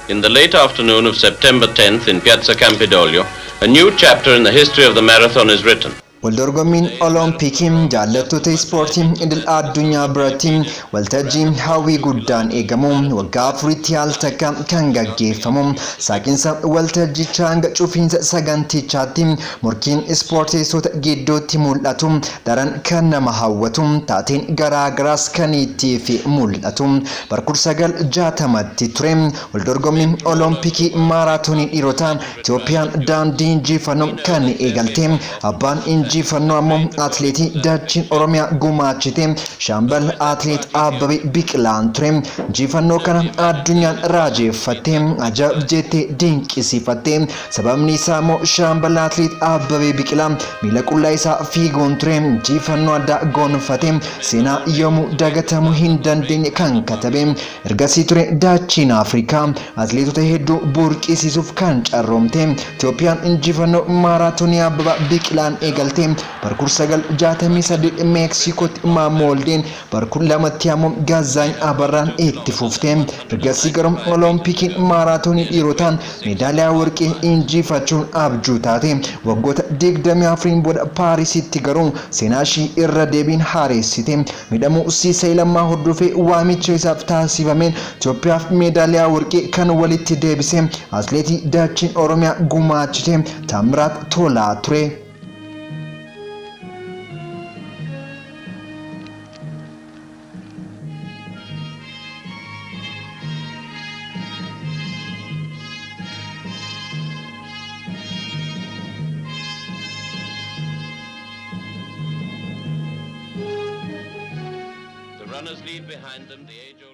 In the late afternoon of September 10th in Piazza Campidoglio, a new chapter in the history of the marathon is written. Waldorgommiin Olompikii jaallattoota ispoortii idil addunyaa biratti waltajjii hawwii guddaan eegamu, waggaa 4tti al takka kan gaggeeffamu. Saaqiinsa waltajjichaa hanga cufiinsa sagantichaatti morkiin ispoorteessota gidduutti mul'atu daran kan nama hawwatu, taateen garaagaraas kan itti fi mul'atu. Bara 1960tti ture waldorgommii Olompikii maaraatoonii dhiirotaan Itoophiyaan daandii injifannoo kan eegalte. Abbaan injifannoo ammoo atileetii dachiin Oromiyaa gumaachite, Shaambal Atileet Abbabee Biqilaan ture. Injifannoo kana addunyaan raajeeffatte, ajab jettee dinqisiifatte. Sababni isaa immoo Shaambal Atileet Abbabee Biqilaa miila qullaa isaa fiiguun ture. Injifannoo addaa gonfate, seenaa yoomuu dagatamuu hin dandeenye kan katabe. Ergasii ture dachiin Afrikaa atileetota hedduu burqisiisuuf kan carroomte. Itoophiyaan injifannoo maaraatoonii Abbabaa Biqilaan eegalte bara 1968 Meeksikootti Maammoo Waldeen, bara 2000tti ammoo Gaazzaany Abarraan itti fufte. Ergasii garuu Oloompikiin maaraatoonii dhiirotaan meedaaliyaa warqee injifachuun abjuu taate. Waggoota 24 booda Paarisitti garuu seenaa ishii irra deebiin haareessite. Miidhamuu Siisay Lammaa hordofee waamicha isaaf taasifameen Itoophiyaaf meedaaliyaa warqee kan walitti deebise atileetii dachiin Oromiyaa gumaachite Taammiraat Tolaa ture. The runners leave behind them the age-old